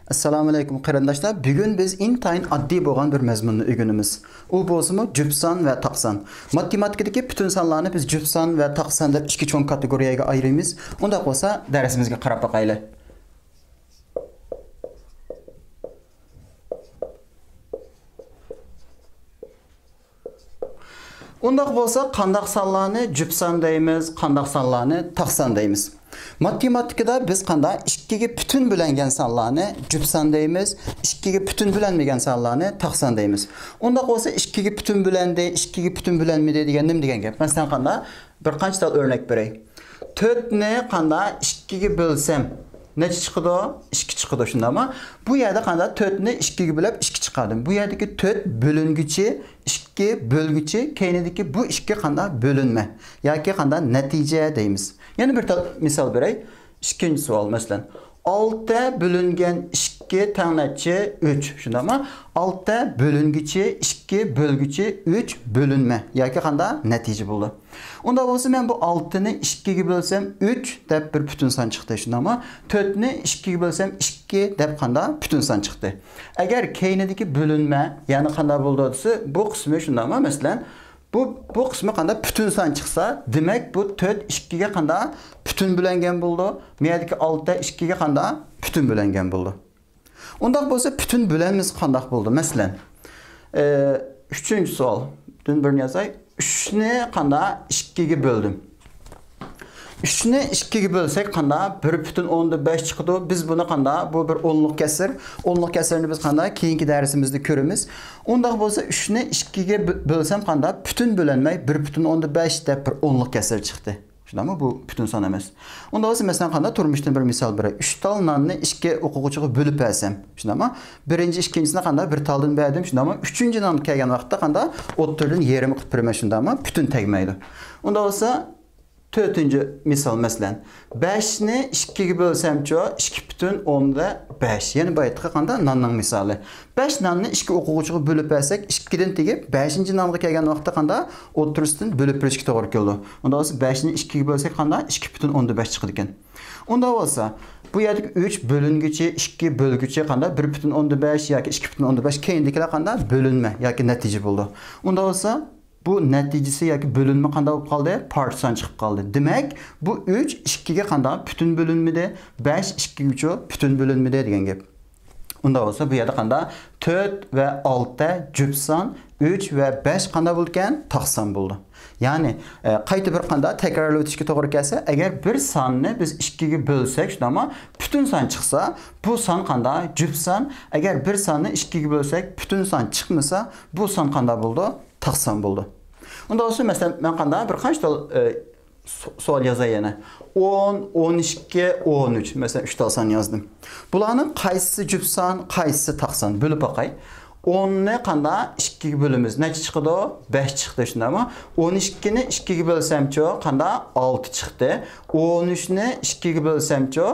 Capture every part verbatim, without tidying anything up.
ئەسسالامۇئەلەيكۇم قېرىنداشلار، بۈگۈن بىز ئىنتايىن ئاددىي بولغان بىر مەزمۇننى ئۆگىنىمىز. ئۇ بولسىمۇ جۈپ سان ۋە تاق سان. ماتېماتىكىدىكى پۈتۈن سانلارنى بىز جۈپ سان ۋە تاق سان دەپ ئىككى چوڭ كاتېگورىيەگە ئايرىيمىز. ئۇنداق بولسا دەرسىمىزگە قاراپ باقايلى. ئۇنداق بولسا قانداق سانلارنى جۈپ سان دەيمىز، قانداق سانلارنى تاق سان دەيمىز؟ ماتېماتىكىدا بىز قانداق ئىككىگە پۈتۈن بۆلۈنگەن سانلارنى جۈپ سان دەيمىز، ئىككىگە پۈتۈن بۆلۈنمىگەن سانلارنى تاق سان دەيمىز. ئۇنداق بولسا ئىككىگە پۈتۈن بۆلۈندى، ئىككىگە پۈتۈن بۆلۈنمىدى دېگەن نېمە دېگەن گەپ؟ مەسىلەن قانداق؟ بىر قانچە تال ئۆرنەك بېرەي. تۆتنى قانداق ئىككىگە بۆلسەم نەچچە چىقىدۇ؟ ئىككى چىقىدۇ، شۇنداقمۇ؟ بۇ يەردە قانداق تۆتنى ئىككىگە بۆلۈپ ئىككى چىقاردىم. بۇ يەردىكى تۆت بۆلۈنگۈچى ئىككى بۆلگۈچى، كەينىدىكى بۇ ئىككى قانداق بۆلۈنمە ياكى قانداق نەتىجە دەيمىز. يەنە بىر تال مىسال بېرەي. ئىككىنچى سوئال، مەسىلەن، ئالتە بۆلۈنگەن ئىككى تەڭ نەچچە؟ ئۈچ، شۇنداقمۇ؟ ئالتە بۆلۈنگۈچى ئىككى بۆلگۈچى ئۈچ بۆلۈنمە ياكى قانداق نەتىجە بولىدۇ. ئۇنداق بولسا مەن بۇ ئالتىنى ئىككىگە بۆلسەم ئۈچ دەپ بىر پۈتۈن سان چىقتى، شۇنداقمۇ؟ تۆتنى ئىككىگە بۆلسەم ئىككى دەپ قانداق پۈتۈن سان چىقتى. ئەگەر كەينىدىكى بۆلۈنمە يەنە قانداق بولىدۇ دېسە، بۇ قىسمى شۇنداقمۇ؟ مەسىلەن، بۇ، بۇ قىسمى قانداق پۈتۈن سان چىقسا، دېمەك بۇ تۆت ئىككىگە قانداق پۈتۈن بۆلۈنگەن بولىدۇ. بۇ يەردىكى ئالتە ئىككىگە قانداق پۈتۈن بۆلۈنگەن بولىدۇ. ئۇنداق بولسا پۈتۈن بۆلۈنمىسى قانداق بولىدۇ؟ مەسىلەن، ئە، ئۈچىنچى سوئالدىن بىرنى يازاي. ئۈچنى قانداق ئىككىگە بۆلدۈم؟ ئۈچنى ئىككىگە بۆلسەك قانداق؟ بىر پۈتۈن ئوندىن بەش چىقىدۇ. بىز بۇنى قانداق؟ بۇ بىر ئونلۇق كەسىر. ئونلۇق كەسىرنى بىز قانداق؟ كېيىنكى دەرسىمىزدە كۆرىمىز. ئۇنداق بولسا ئۈچنى ئىككىگە بۆ-، بۆلسەم قانداق؟ پۈتۈن بۆلۈنمەي بىر پۈتۈن ئوندىن بەش دەپ بىر ئونلۇق كەسىر چىقتى. شۇنداقمۇ؟ بۇ پۈتۈن سان ئەمەس. ئۇنداق بولسا مەسىلەن قانداق؟ تۇرمۇشتىن بىر مىسال بېرەي. ئۈچ تال ناننى ئىككى ئوقۇغۇچىغا بۆلۈپ بەرسەم، شۇنداقمۇ؟ بىرىنچى، ئىككىنچىسىنى قانداق؟ بىر تالدىن بەردىم، شۇنداقمۇ؟ ئۈچىنچى نانغا كەلگەن ۋاقىتتا قانداق؟ ئوتتۇرىدىن يېرىم قىلىپ بېرىمەن، شۇنداقمۇ؟ پۈتۈن تەگمەيدۇ. ئۇنداق بولسا تۆتىنچى مىسال، مەسىلەن، بەشنى ئىككىگە بۆلسەمچۇ؟ ئىككى پۈتۈن ئوندىن بەش. يەنە بايىقى قانداق؟ ناننىڭ مىسالى. بەش ناننى ئىككى ئوقۇغۇچىغا بۆلۈپ بەرسەك، ئىككىدىن تېگىپ بەشىنچى نانغا كەلگەن ۋاقىتتا قانداق؟ ئوتتۇرىسىدىن بۆلۈپ بېرىشكە توغرا كېلىدۇ. ئۇنداق بولسا بەشنى ئىككىگە بۆلسەك قانداق؟ ئىككى پۈتۈن ئوندىن بەش چىقىدىكەن. ئۇنداق بولسا بۇ يەردىكى ئۈچ بۆلۈنگۈچى، ئىككى بۆلگۈچى قانداق؟ بىر پۈتۈن ئوندىن بەش ياكى ئىككى پۈتۈن ئوندىن بەش، كەينىدىكىلەر قانداق؟ بۆلۈنمە ياكى نەتىجە بولىدۇ. ئۇنداق بولسا بۇ نەتىجىسى ياكى بۆلۈنمە قانداق بولۇپ قالدى؟ پارچە سان چىقىپ قالدى. دېمەك، بۇ ئۈچ ئىككىگە قانداق؟ پۈتۈن بۆلۈنمىدى. بەش ئىككىگىچۇ؟ پۈتۈن بۆلۈنمىدى دېگەن گەپ. ئۇنداق بولسا بۇ يەردە قانداق؟ تۆت ۋە ئالتە جۈپ سان، ئۈچ ۋە بەش قانداق بولىدىكەن؟ تاق سان بولىدۇ. يەنى، ئە، قايتا بىر قانداق تەكرارلاپ ئۆتۈشكە توغرا كەلسە، ئەگەر بىر ساننى بىز ئىككىگە بۆلسەك، شۇنداقمۇ؟ پۈتۈن سان چىقسا، بۇ سان قانداق؟ جۈپ سان. ئەگەر بىر ساننى ئىككىگە بۆلسەك، پۈتۈن سان چىقمىسا، بۇ سان قانداق بولىدۇ؟ تاق سان بولىدۇ. ئۇنداق بولسا، مەسىلەن، مەن قانداق بىر قانچە تال، ئە، سو-، سوئال يازاي يەنە. ئون، ئون ئىككى، ئون ئۈچ. مەسىلەن، ئۈچ تال سان يازدىم. بۇلارنىڭ قايسىسى جۈپ سان، قايسىسى تاق سان؟ بۆلۈپ باقاي. ئوننى قانداق ئىككىگە بۆلىمىز؟ نەچچە چىقىدۇ؟ بەش چىقتى، شۇنداقمۇ؟ ئون ئىككىنى ئىككىگە بۆلسەمچۇ؟ قانداق؟ ئالتە چىقتى. ئون ئۈچنى ئىككىگە بۆلسەمچۇ؟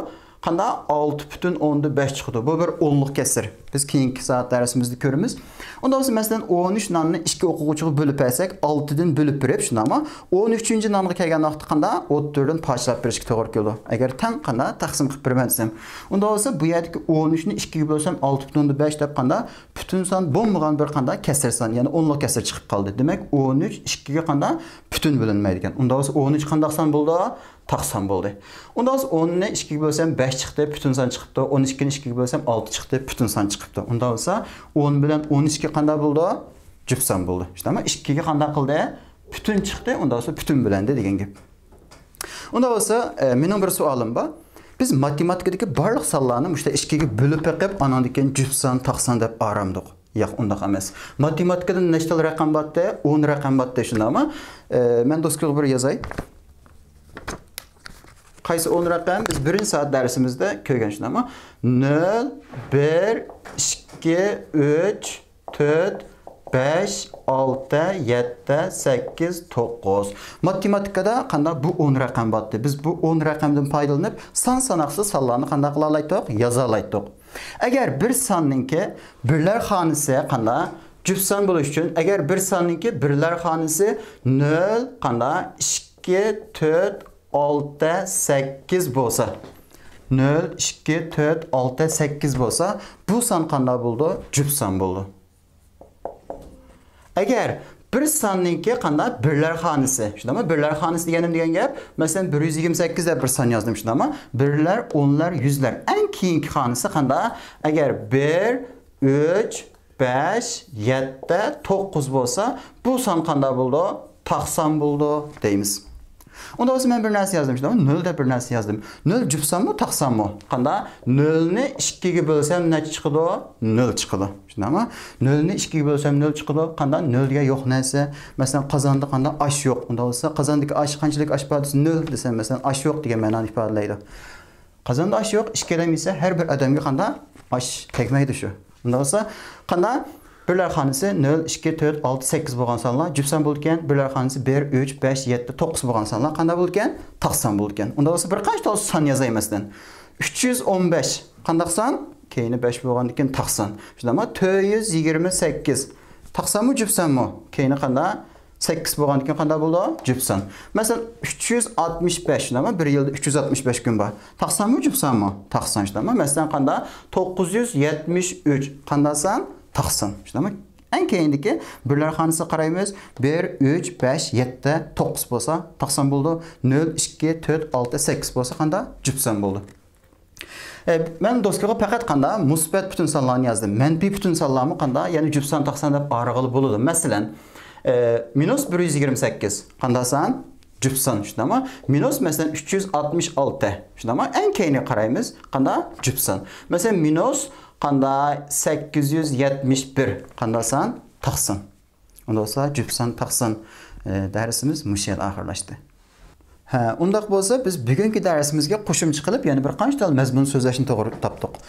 قانداق؟ ئالتە پۈتۈن ئوندىن بەش چىقىدۇ. بۇ بىر ئونلۇق كەسىر. بىز كېيىنكى سائەت دەرسىمىزدە كۆرىمىز. ئۇنداق بولسا، مەسىلەن، ئون ئۈچ ناننى ئىككى ئوقۇغۇچىغا بۆلۈپ بەرسەك، ئالتىدىن بۆلۈپ بېرىپ، شۇنداقمۇ؟ ئون ئۈچىنچى نانغا كەلگەن ۋاقىتتا قانداق؟ ئوتتۇرىدىن پارچىلاپ بېرىشكە توغرا كېلىدۇ. ئەگەر تەڭ قانداق؟ تەقسىم قىلىپ بېرىمەن دېسەم. ئۇنداق بولسا، بۇ يەردىكى ئون ئۈچنى ئىككىگە بۆلسەم، ئالتە پۈتۈن ئوندىن بەش دەپ قانداق؟ پۈتۈن سان بولمىغان بىر قانداق؟ كەسىر سان، يەنى ئونلۇق كەسىر چىقىپ قالدى. دېمەك، ئون ئۈچ ئىككىگە قانداق؟ پۈتۈن بۆلۈنمەيدىكەن. ئۇنداق بولسا، ئون ئۈچ قانداق سان بولىدۇ؟ تاق سان بولدى. ئۇنداق بولسا، ئوننى ئىككىگە بۆلسەم، بەش چىقتى، پۈتۈن سان چىقىپتۇ. ئون ئىككىنى ئىككىگە بۆلسەم، ئالتە چىقتى، پۈتۈن سان چىقىپتۇ. ئۇنداق بولسا، ئون بىلەن ئون ئىككى قانداق بولدى؟ جۈپ سان بولدى. شۇنداقمۇ؟ ئىككىگە قانداق قىلدى؟ پۈتۈن چىقتى، ئۇنداق بولسا، پۈتۈن بۆلۈندى دېگەن گەپ. ئۇنداق بولسا، ئە، مېنىڭ بىر سوئالىم بار. بىز ماتېماتىكىدىكى بارلىق سانلارنى مۇشۇنداق ئىككىگە بۆلۈپ بېقىپ، ئانىڭدىن كېيىن جۈپ سان، تاق سان دەپ ئايرامدۇق. ياق، ئۇنداق ئەمەس. ماتېماتىكىدا نەچچە تال رەقەم بارتى؟ ئون رەقەم بارتى، شۇنداقمۇ؟ ئە، مەن دوسكىغا بىر يازاي. قايسى ئون رەقەم؟ بىز بىرىنچى سائەت دەرسىمىزدە كۆرگەن، شۇنداقمۇ؟ نۆل، بىر، ئىككى، ئۈچ، تۆت، بەش، ئالتە، يەتتە، سەككىز، توققۇز. ماتېماتىكىدا قانداق؟ بۇ ئون رەقەم بارتى. بىز بۇ ئون رەقەمدىن پايدىلىنىپ، سان ساناقسىز سانلارنى قانداق قىلالايتتۇق؟ يازالايتتۇق. ئەگەر بىر ساننىڭكى بىرلەر خانىسى قانداق؟ جۈپ سان بولۇش ئۈچۈن، ئەگەر بىر ساننىڭكى بىرلەر خانىسى نۆل، قانداق؟ ئىككى، تۆت، ئالتە، سەككىز بولسا، نۆل، ئىككى، تۆت، ئالتە، سەككىز بولسا، بۇ سان قانداق بولىدۇ؟ جۈپ سان بولىدۇ. ئەگەر بىر ساننىڭكى قانداق بىرلەر خانىسى، شۇنداقمۇ؟ بىرلەر خانىسى دېگەننىم دېگەن گەپ، مەسىلەن، بىر يۈز يىگىرمە سەككىز دەپ بىر سان يازدىم، شۇنداقمۇ؟ بىرلەر، ئونلار، يۈزلەر. ئەڭ كېيىنكى خانىسى قانداق؟ ئەگەر بىر، ئۈچ، بەش، يەتتە، توققۇز بولسا، بۇ سان قانداق بولىدۇ؟ تاق سان بولىدۇ دەيمىز. ئۇندا بولسا مەن بىر نەرسە يازدىم، شۇنداقمۇ؟ نۆل دەپ بىر نەرسە يازدىم. نۆل جۈپ سانمۇ، تاق سانمۇ؟ قانداق؟ نۆلنى ئىككىگە بۆلسەم نەچچە چىقىدۇ؟ نۆل چىقىدۇ. شۇنداقمۇ؟ نۆلنى ئىككىگە بۆلسەم نۆل چىقىدۇ. قانداق؟ نۆل دېگەن يوق نەرسە. مەسىلەن، قازاندا قانداق؟ ئاش يوق. ئۇندا بولسا قازاندىكى ئاش قانچىلىك ئاش بار دېسە، نۆل دېسەم، مەسىلەن، ئاش يوق دېگەن مەنانى ئىپادىلەيدۇ. قازاندا ئاش يوق، ئىككى ئادەم يېسە ھەر بىر ئادەمگە قانداق؟ ئاش تەگمەيدۇ شۇ. ئۇندا بولسا قانداق؟ بىرلەر خانىسى نۆل، ئىككى، تۆت، ئالتە، سەككىز بولغان سانلار جۈپ سان بولىدىكەن. بىرلەر خانىسى بىر، ئۈچ، بەش، يەتتە، توققۇز بولغان سانلار قانداق بولىدىكەن؟ تاق سان بولىدىكەن. ئۇندا بولسا بىر قانچە تال سان يازاي، مەسىلەن، ئۈچ يۈز ئون بەش قانداق سان؟ كەينى بەش بولغاندىكىن تاق سان. شۇنداقمۇ؟ تۆت يۈز يىگىرمە سەككىز تاق سانمۇ، جۈپ سانمۇ؟ كەينى قانداق؟ سەككىز بولغاندىكىن قانداق بولىدۇ؟ جۈپ سان. مەسىلەن، ئۈچ يۈز ئاتمىش بەش، شۇنداقمۇ؟ بىر يىلدا ئۈچ يۈز ئاتمىش بەش كۈن بار. تاق سانمۇ، جۈپ سانمۇ؟ تاق سان، شۇنداقمۇ؟ مەسىلەن، قانداق؟ توققۇز يۈز يەتمىش ئۈچ قانداق سان؟ تاق سان، شۇنداقمۇ؟ ئەڭ كەينىدىكى بىرلەر خانىسىغا قارايمىز. بىر، ئۈچ، بەش، يەتتە، توققۇز بولسا تاق سان بولىدۇ. نۆل، ئىككى، تۆت، ئالتە، سەككىز بولسا قانداق؟ جۈپ سان بولىدۇ. ئە، مەن دوسكىغا پەقەت قانداق؟ مۇسبەت پۈتۈن سانلارنى يازدىم. مەنپىي پۈتۈن سانلارمۇ قانداق؟ يەنى جۈپ سان، تاق سان دەپ ئايرىغىلى بولىدۇ. مەسىلەن، ئە، مىنۇس بىر يۈز يىگىرمە سەككىز قانداق سان؟ جۈپ سان، شۇنداقمۇ؟ مىنۇس، مەسىلەن، ئۈچ يۈز ئاتمىش ئالتە، شۇنداقمۇ؟ ئەڭ كەينىگە قارايمىز، قانداق؟ جۈپ سان. مەسىلەن، مىنۇس قانداق؟ سەككىز يۈز يەتمىش بىر قانداق سان؟ تاق سان. ئۇندا بولسا جۈپ سان، تاق سان، ئە، دەرسىمىز مۇشۇ يەردە ئاخىرلاشتى. ھە، ئۇنداق بولسا بىز بۈگۈنكى دەرسىمىزگە قوشۇمچە قىلىپ يەنە بىر قانچە تال مەزمۇن سۆزلەشنى توغرا تاپتۇق.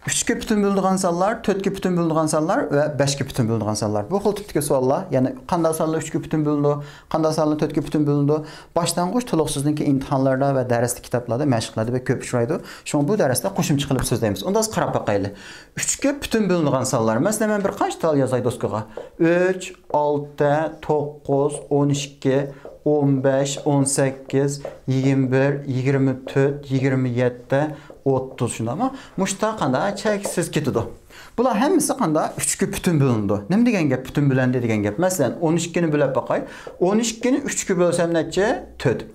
ئۈچكە پۈتۈن بۆلىدىغان سانلار، تۆتكە پۈتۈن بۆلىدىغان سانلار ۋە بەشكە پۈتۈن بۆلىدىغان سانلار. بۇ خىل تىپتىكى سوئاللار، يەنى قانداق سانلار ئۈچكە پۈتۈن بۆلىنىدۇ، قانداق سانلار تۆتكە پۈتۈن بۆلىنىدۇ، باشلانغۇچ تولۇقسىزنىڭكى ئىمتىھانلاردا ۋە دەرسلىك كىتابلاردا، مەشىقلەردە بەك كۆپ ئۇچرايدۇ. شۇڭا بۇ دەرستە قوشۇمچە قىلىپ سۆزلەيمىز. ئۇنداق قاراپ باقايلى. ئۈچكە پۈتۈن بۆلىنىدىغان سانلار. مەسىلەن، مەن بىر قانچە تال يازاي دوسكىغا؟ ئۈچ، ئالتە، توققۇز، ئون ئىككى، ئون بەش، ئون سەككىز، يىگىرمە بىر، يىگىرمە تۆت، يىگىرمە يەتتە، ئوتتۇز، شۇنداقمۇ؟ مۇشتا قانداق؟ چەكسىز كېتىدۇ. بۇلار ھەممىسى قانداق؟ ئۈچكە پۈتۈن بۆلۈنىدۇ. نېمە دېگەن گەپ پۈتۈن بۆلۈندى دېگەن گەپ؟ مەسىلەن، ئون ئىككىنى بۆلۈپ باقاي. ئون ئىككىنى ئۈچكە بۆلسەم نەچچە؟ تۆت.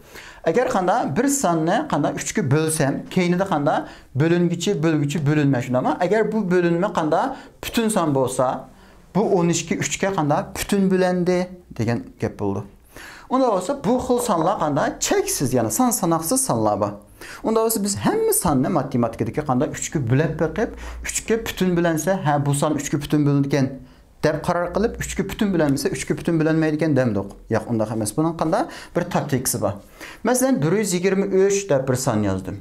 ئەگەر قانداق بىر ساننى قانداق ئۈچكە بۆلسەم، كەينىدە قانداق بۆلۈنگۈچى، بۆلگۈچى، بۆلۈنمە، شۇنداقمۇ؟ ئەگەر بۇ بۆلۈنمە قانداق پۈتۈن سان بولسا، بۇ ئون ئىككى ئۈچكە قانداق پۈتۈن بۆلەندى دېگەن گەپ بولىدۇ. ئۇنداق بولسا بۇ خىل سانلار قانداق؟ چەكسىز، يەنى سان ساناقسىز سانلار بار. ئۇنداق بولسا بىز ھەممە ساننى ماتېماتىكىدىكى قانداق ئۈچكە بۆلۈپ بېقىپ، ئۈچكە پۈتۈن بۆلەنسە، ھە، بۇ سان ئۈچكە پۈتۈن بۆلىنىدىكەن دەپ قارار قىلىپ، ئۈچكە پۈتۈن بۆلەنمىسە، ئۈچكە پۈتۈن بۆلەنمەيدىكەن دەمدۇق. ياق، ئۇنداق ئەمەس. بۇنىڭ قانداق بىر تاكتىكىسى بار. مەسىلەن، بىر يۈز يىگىرمە ئۈچ دەپ بىر سان يازدىم.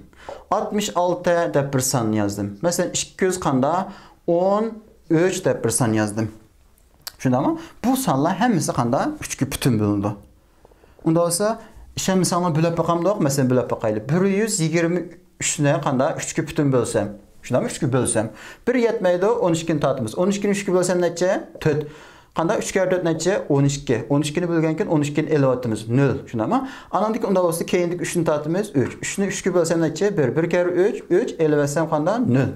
ئاتمىش ئالتە دەپ بىر سان يازدىم. مەسىلەن، ئىككى يۈز قانداق؟ ئون ئۈچ دەپ بىر سان يازدىم. شۇنداقمۇ؟ بۇ سانلار ھەممىسى قانداق؟ ئۈچكە پۈتۈن بۆلۈنىدۇ. ئۇنداق بولسا، ئىشەنمىسەڭلار بۆلۈپ باقامدۇق؟ مەسىلەن، بۆلۈپ باقايلى. بىر يۈز يىگىرمە ئۈچنى قانداق؟ ئۈچكە پۈتۈن بۆلسەم. شۇنداقمۇ؟ ئۈچكە بۆلسەم. بىر يەتمەيدۇ، ئون ئىككىنى تارتىمىز. ئون ئىككىنى ئۈچكە بۆلسەم نەچچە؟ تۆت. قانداق؟ ئۈچ كەررە تۆت نەچچە؟ ئون ئىككى. ئون ئىككىنى بۆلگەنكىن ئون ئىككىنى ئېلىۋاتىمىز. نۆل. شۇنداقمۇ؟ ئاناندىكى ئۇنداق بولسا كەينىدىكى ئۈچنى تارتىمىز. ئۈچ. ئۈچنى ئۈچكە بۆلسەم نەچچە؟ بىر. بىر كەررە ئۈچ، ئۈچ. ئېلىۋەتسەم قانداق؟ نۆل.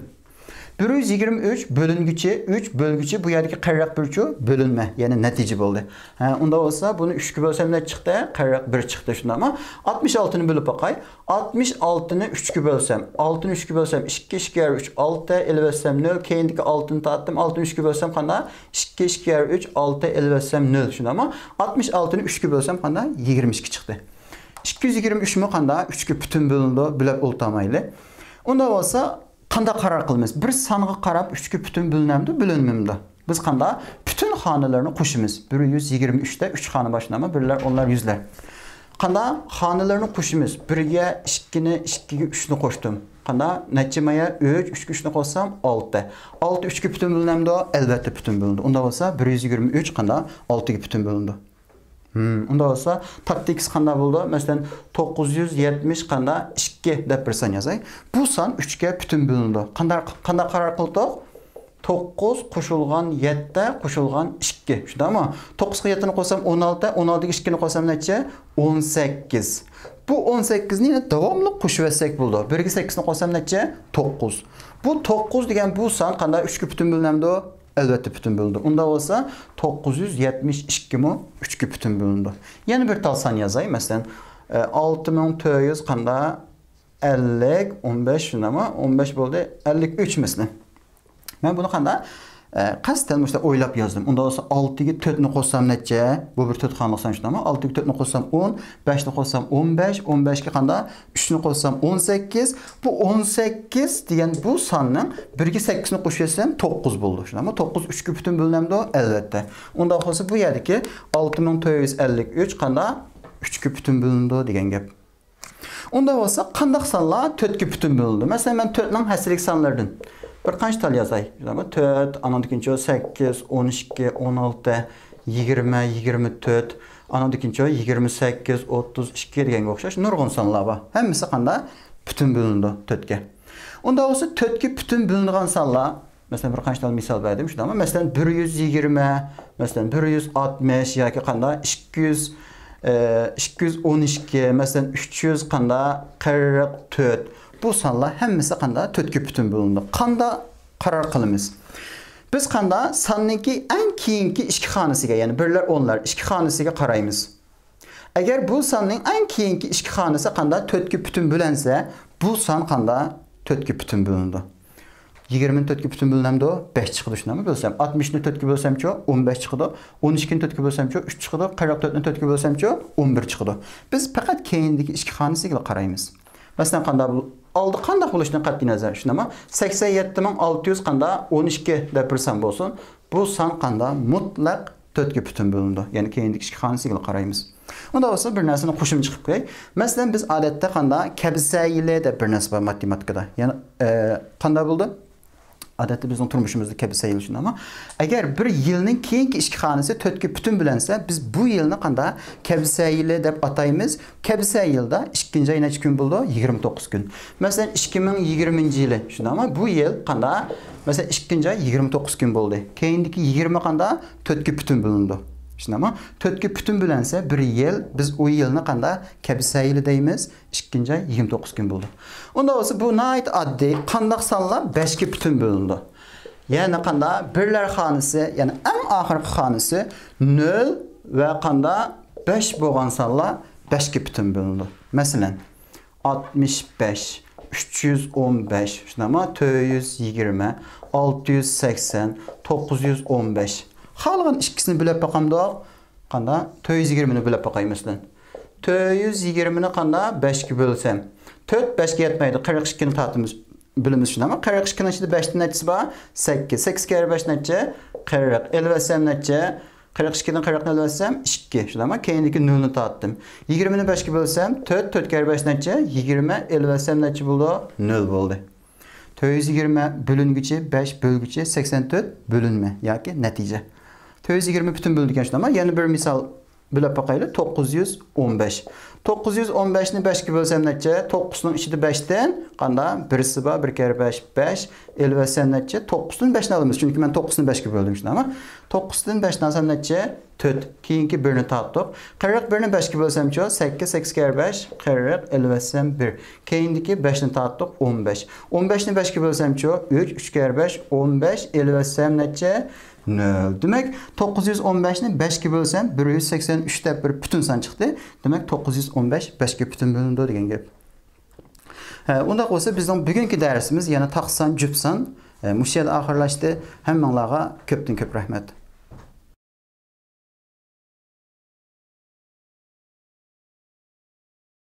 بىر يۈز يىگىرمە ئۈچ بۆلۈنگۈچى، ئۈچ بۆلگۈچى، بۇ يەردىكى قەررەق بىرچۇ بۆلۈنمە، يەنى نەتىجە بولدى. ھە، ئۇنداق بولسا بۇنى ئۈچكە بۆلسەم نەچچە چىقتى؟ قەررەق بىر چىقتى، شۇنداقمۇ؟ ئاتمىش ئالتىنى بۆلۈپ باقاي. ئاتمىش ئالتىنى ئۈچكە بۆلسەم، ئالتىنى ئۈچكە بۆلسەم، ئىككى، ئىككى يەر ئۈچ، ئالتە، ئېلىۋەتسەم نۆل، كەينىدىكى ئالتىنى تارتتىم، ئالتىنى ئۈچكە بۆلسەم قانداق؟ ئىككى، ئىككى يەر ئۈچ، ئالتە، ئېلىۋەتسەم نۆل، شۇنداقمۇ؟ ئاتمىش ئالتىنى ئۈچكە بۆلسەم قانداق؟ يىگىرمە ئىككى چىقتى. ئىككى يۈز يىگىرمە ئۈچمۇ قانداق؟ ئۈچكە پۈتۈن بۆلۈنىدۇ، بۆلۈپ ئولتۇرمايلى. ئۇنداق بولسا، قانداق قارار قىلىمىز؟ بىر سانغا قاراپ ئۈچكە پۈتۈن بۆلۈنەمدۇ، بۆلۈنمەمدۇ؟ بىز قانداق؟ پۈتۈن خانىلىرىنى قوشىمىز. بىر يۈز يىگىرمە ئۈچتە ئۈچ خانا بار، شۇنداقمۇ؟ بىرلەر، ئونلار، يۈزلەر. قانداق؟ خانىلىرىنى قوشىمىز. بىرگە ئىككىنى، ئىككىگە ئۈچنى قوشتۇم. قانداق؟ نەچچە مايا؟ ئۈچ، ئۈچكە ئۈچنى قوشسام، ئالتە. ئالتە ئۈچكە پۈتۈن بۆلۈنەمدۇ؟ ئەلۋەتتە پۈتۈن بۆلۈنىدۇ. ئۇنداق بولسا، بىر يۈز يىگىرمە ئۈچ قانداق؟ ئالتىگە پۈتۈن بۆلۈنىدۇ. ھىم، ئۇنداق بولسا، تاكتىكىسى قانداق بولىدۇ؟ مەسىلەن، توققۇز يۈز يەتمىش قانداق؟ ئىككى دەپ بىر سان يازاي. بۇ سان ئۈچكە پۈتۈن بۆلۈنىدۇ. قانداق، قانداق قارار قىلدۇق؟ توققۇز قوشۇلغان يەتتە قوشۇلغان ئىككى. شۇنداقمۇ؟ توققۇزغا يەتتىنى قوشسام، ئون ئالتە، ئون ئالتىغا ئىككىنى قوشسام نەچچە؟ ئون سەككىز. بۇ ئون سەككىزنى يەنە داۋاملىق قوشۇۋەتسەك بولىدۇ. بىرگە سەككىزنى قوشسام نەچچە؟ توققۇز. بۇ توققۇز دېگەن بۇ سان قانداق ئۈچكە پۈتۈن بۆلۈنەمدۇ؟ ئەلۋەتتە پۈتۈن بۆلۈنىدۇ. ئۇنداق بولسا توققۇز يۈز يەتمىش ئىككىمۇ ئۈچكە پۈتۈن بۆلۈنىدۇ. يەنە بىر تال سان يازاي. مەسىلەن، ئالتە مىڭ تۆت يۈز قانداق؟ ئەللىك، ئون بەش شۇنداقمۇ؟ ئون بەش بولدى. ئەللىك ئۈچ مەسىلەن. مەن بۇنى قانداق؟ ئە، قەستەن مۇشۇنداق ئويلاپ يازدىم. ئۇنداق بولسا ئالتىگە تۆتنى قوشسام نەچچە؟ بۇ بىر تۆت خانىلىق سان شۇنداقمۇ؟ ئالتىگە تۆتنى قوشسام ئون، بەشنى قوشسام ئون بەش، ئون بەشكە قانداق؟ ئۈچنى قوشسام ئون سەككىز. بۇ ئون سەككىز دېگەن بۇ ساننىڭ بىرگە سەككىزنى قوشۇۋەتسەم توققۇز بولىدۇ. شۇنداقمۇ؟ توققۇز ئۈچكە پۈتۈن بۆلۈنەمدۇ؟ ئەلۋەتتە. ئۇنداق بولسا بۇ يەردىكى ئالتە مىڭ تۆت يۈز ئەللىك ئۈچ قانداق؟ ئۈچكە پۈتۈن بۆلۈنىدۇ دېگەن گەپ. ئۇنداق بولسا قانداق سانلار تۆتكە پۈتۈن بۆلۈنىدۇ؟ مەسىلەن، مەن تۆتنىڭ ھەسسىلىك سانلىرىدىن بىر قانچە تال يازاي. تۆت، ئانىڭدىن كېيىنچۇ سەككىز، ئون ئىككى، ئون ئالتە، يىگىرمە، يىگىرمە تۆت، ئانىڭدىن كېيىنچۇ يىگىرمە سەككىز، ئوتتۇز ئىككى دېگەنگە ئوخشاش نۇرغۇن سانلار بار. ھەممىسى قانداق؟ پۈتۈن بۆلۈنىدۇ تۆتكە. ئۇنداق بولسا تۆتكە پۈتۈن بۆلۈنىدىغان سانلار، مەسىلەن، بىر قانچە تال مىسال بەردىم، شۇنداقمۇ؟ مەسىلەن، بىر يۈز يىگىرمە، مەسىلەن، بىر يۈز ئاتمىش ياكى قانداق؟ ئىككى يۈز، ئىككى يۈز ئون ئىككى، مەسىلەن، ئۈچ يۈز قانداق؟ قىرىق تۆت. بۇ سانلار ھەممىسى قانداق؟ تۆتكە پۈتۈن بۆلۈنىدۇ. قانداق قارار قىلىمىز؟ بىز قانداق؟ ساننىڭكى ئەڭ كېيىنكى ئىككى خانىسىگە، يەنى بىرلەر، ئونلار ئىككى خانىسىگە قارايمىز. ئەگەر بۇ ساننىڭ ئەڭ كېيىنكى ئىككى خانىسى قانداق؟ تۆتكە پۈتۈن بۆلەنسە، بۇ سان قانداق؟ تۆتكە پۈتۈن بۆلۈنىدۇ. يىگىرمىنى تۆتكە پۈتۈن بۆلۈنەمدۇ؟ بەش چىقىدۇ، شۇنداقمۇ؟ بۆلسەم، ئاتمىشنى تۆتكە بۆلسەمچۇ؟ ئون بەش چىقىدۇ. ئون ئىككىنى تۆتكە بۆلسەمچۇ؟ ئۈچ چىقىدۇ. قىرىق تۆتنى تۆتكە بۆلسەمچۇ؟ ئون بىر چىقىدۇ. بىز پەقەت كەينىدىكى ئىككى خانىسىگىلا قارايمىز. مەسىلەن، قانداق بول-، ئالدى قانداق بولۇشىدىن قەتئىينەزەر، شۇنداقمۇ؟ سەكسەن يەتتە مىڭ ئالتە يۈز قانداق؟ ئون ئىككى دەپ بىر سان بولسۇن. بۇ سان قانداق؟ مۇتلەق تۆتكە پۈتۈن بۆلۈنىدۇ. يەنى كەينىدىكى ئىككى خانىسىگىلا قارايمىز. ئۇنداق بولسا بىر نەرسىنى قوشۇمچە قىلىپ قوياي. مەسىلەن، بىز ئادەتتە قانداق؟ كەبىسە يىلى دەپ بىر نەرسە بار ماتېماتىكىدا. يەنى، ئە، قانداق بولدى؟ ئادەتتە بىزنىڭ تۇرمۇشىمىزدا كەبىسە يىلى شۇنداقمۇ؟ ئەگەر بىر يىلنىڭ كېيىنكى ئىككى خانىسى تۆتكە پۈتۈن بۆلەنسە، بىز بۇ يىلنى قانداق؟ كەبىسە يىلى دەپ ئاتايمىز. كەبىسە يىلدا ئىككىنچى ئاي نەچچە كۈن بولىدۇ؟ يىگىرمە توققۇز كۈن. مەسىلەن، ئىككى مىڭ يىگىرمىنچى يىلى شۇنداقمۇ؟ بۇ يىل قانداق؟ مەسىلەن، ئىككىنچى ئاي يىگىرمە توققۇز كۈن بولدى. كەينىدىكى يىگىرمە قانداق؟ تۆتكە پۈتۈن بۆلۈنىدۇ. شۇنداقمۇ؟ تۆتكە پۈتۈن بۆلەنسە، بىر يىل، بىز ئۇ يىلنى قانداق؟ كەبىسە يىلى دەيمىز. ئىككىنچى ئاي يىگىرمە توققۇز كۈن بولدى. ئۇنداق بولسا، بۇ ناھايىتى ئاددىي. قانداق سانلار بەشكە پۈتۈن بۆلۈنىدۇ؟ يەنى قانداق؟ بىرلەر خانىسى، يەنى ئەڭ ئاخىرقى خانىسى نۆل ۋە قانداق؟ بەش بولغان سانلار بەشكە پۈتۈن بۆلۈنىدۇ. مەسىلەن، ئاتمىش بەش، ئۈچ يۈز ئون بەش، شۇنداقمۇ؟ تۆت يۈز يىگىرمە، ئالتە يۈز سەكسەن، توققۇز يۈز ئون بەش. خالىغان ئىككىسىنى بۆلۈپ باقامدۇق؟ قانداق؟ تۆت يۈز يىگىرمىنى بۆلۈپ باقاي، مەسىلەن. تۆت يۈز يىگىرمىنى قانداق؟ بەشكە بۆلسەم. تۆت بەشكە يەتمەيدۇ. قىرىق ئىككىنى تارتىمىز، بۆلىمىز شۇنداقمۇ؟ قىرىق ئىككىنىڭ ئىچىدە بەشتىن نەچچىسى بار؟ سەككىز. سەككىز كەررە بەش نەچچە؟ قىرىق. ئېلىۋەتسەم نەچچە؟ قىرىق ئىككىدىن قىرىقنى ئېلىۋەتسەم، ئىككى. شۇنداقمۇ؟ كەينىدىكى نۆلنى تارتتىم. يىگىرمىنى بەشكە بۆلسەم، تۆت، تۆت كەررە بەش نەچچە؟ يىگىرمە. ئېلىۋەتسەم نەچچە بولىدۇ؟ نۆل بولدى. تۆت يۈز يىگىرمە بۆلۈنگۈچى بەش بۆلگۈچى سەكسەن تۆت بۆلۈنمە ياكى نەتىجە. تۆت يۈز يىگىرمە پۈتۈن بۆلۈنىدىكەن شۇنداقمۇ؟ يەنە بىر مىسال بۆلۈپ باقايلى. توققۇز يۈز ئون بەش. توققۇز يۈز ئون بەشنى بەشكە بۆلسەم نەچچە؟ توققۇزنىڭ ئىچىدە بەشتىن قانداق؟ بىرسى بار، بىر كەررە بەش، بەش. ئېلىۋەتسەم نەچچە؟ توققۇزدىن بەشنى ئالىمىز، چۈنكى مەن توققۇزنى بەشكە بۆلدۈم شۇنداقمۇ؟ توققۇزدىن بەشنى ئالسام نەچچە؟ تۆت. كېيىنكى بىرنى تارتتۇق. قىرىق بىرنى بەشكە بۆلسەمچۇ؟ سەككىز، سەككىز كەررە بەش، قىرىق، ئېلىۋەتسەم بىر. كېيىندىكى بەشنى تارتتۇق، ئون بەش. ئون بەشنى بەشكە بۆلسەمچۇ؟ ئۈچ، ئۈچ كەررە بەش، ئون بەش، ئېلىۋەتسەم نەچچە؟ نۆل. دېمەك، توققۇز يۈز ئون بەشنى بەشكە بۆلسەم، بىر يۈز سەكسەن ئۈچ دەپ بىر پۈتۈن سان چىقتى. دېمەك، توققۇز يۈز ئون بەش بەشكە پۈتۈن بۆلۈنىدۇ دېگەن گەپ. ھە، ئۇنداق بولسا، بىزنىڭ بۈگۈنكى دەرسىمىز، يەنى تاق سان، جۈپ سان، ھە، مۇشۇ يەردە ئاخىرلاشتى. ھەممىڭلارغا كۆپتىن كۆپ رەھمەت.